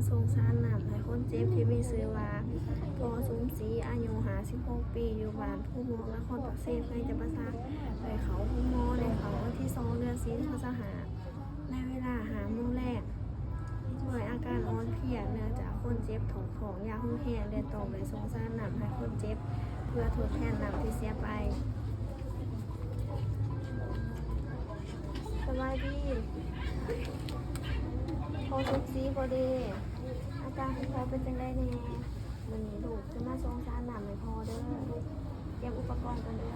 ສົ່ງສານນ້ຳໃຫ້ຄົນເຈັບທີ່ມີຊື່ວ່າ ພໍ່ສົມສີ ອາຍຸຫ້າສິບຫົກປີ ຢູ່ບ້ານພູມ່ວງ ນະຄອນປາກເຊ ແຂວງຈຳປາສັກ ໄດ້ເຂົ້າໂຮງໝໍ ແລະ ເຂົ້າວັນທີສອງ ເດືອນສີ່ ສອງພັນຊາວຫ້າ ໃນເວລາຫ້າໂມງແລງ ດ້ວຍອາການອ່ອນເພຍ ເນື່ອງຈາກຄົນເຈັບຖອກທ້ອງຢ່າງຮຸນແຮງ ແລະ ຕ້ອງໄດ້ສົ່ງສານນ້ຳໃຫ້ຄົນເຈັບ ເພື່ອທົດແທນນ້ຳທີ່ເສຍໄປ. ສະບາຍດີ ພໍ່ສົມສີບໍ່ເດ? ອາການຂອງພໍ່ເປັນຈັ່ງໃດແດ່? ມື້ນີ້ລູກຈະມາສົ່ງສານນ້ຳໃຫ້ພໍ່ເດີ. ກຽມອຸປະກອນກ່ອນເດີ.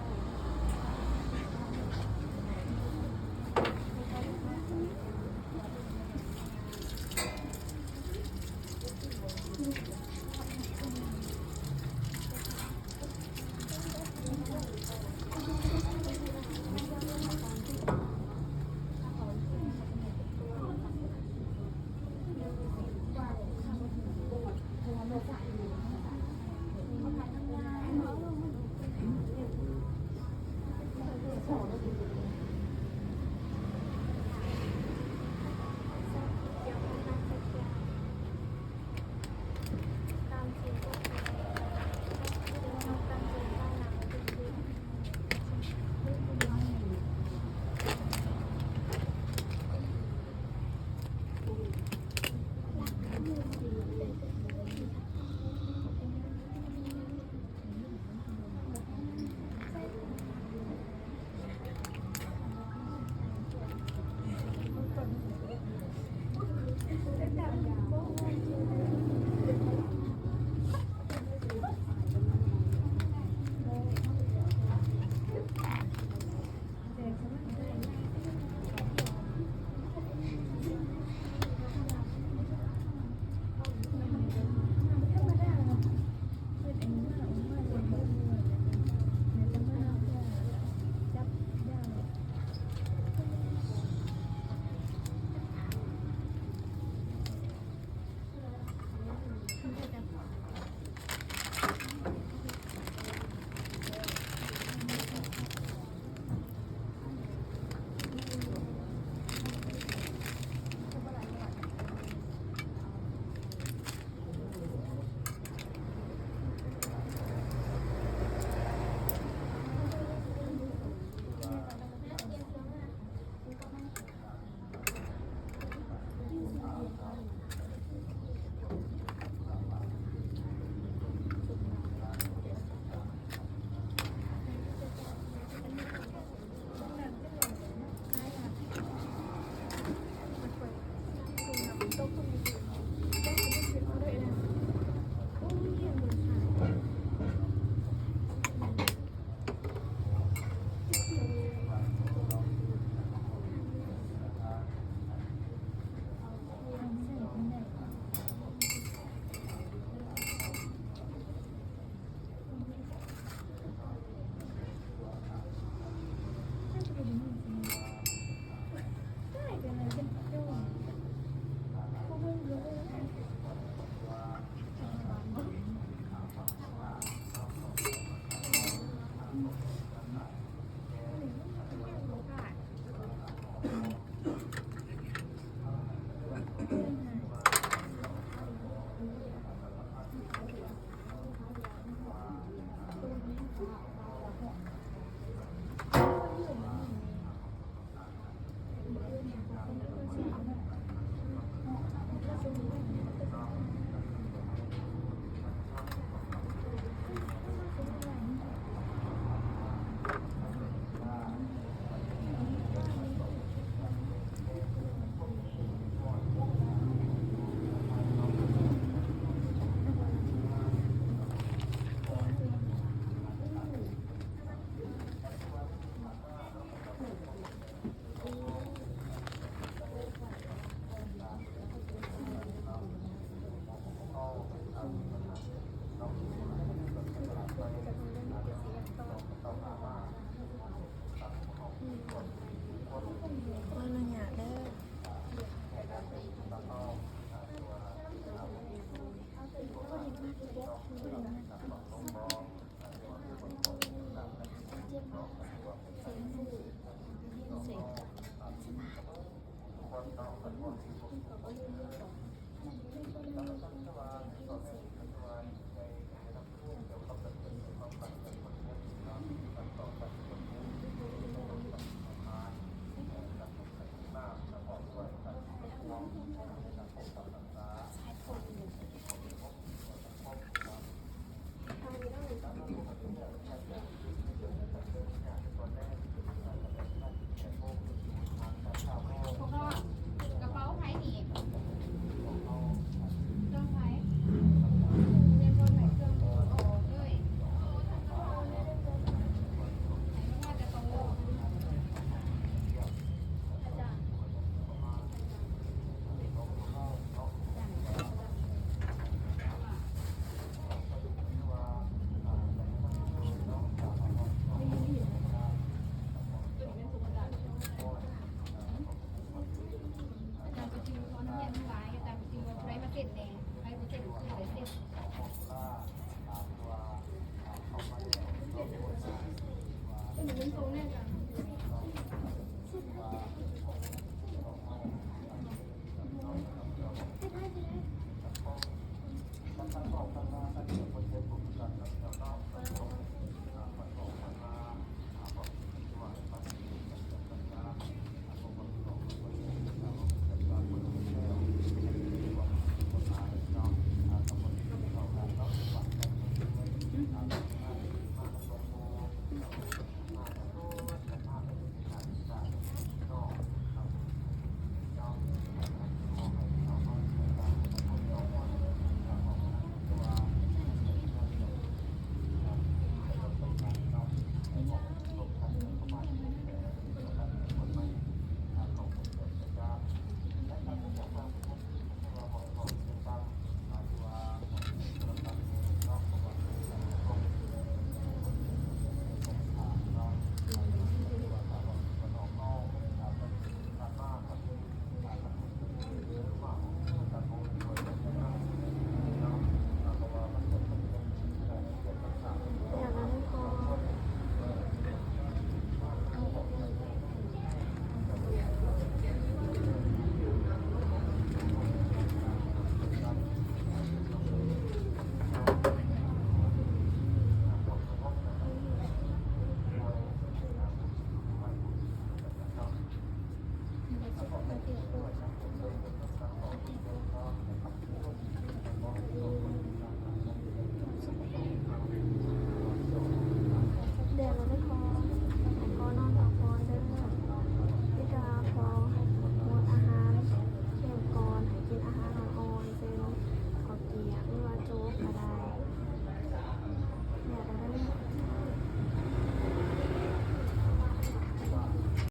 Thank you.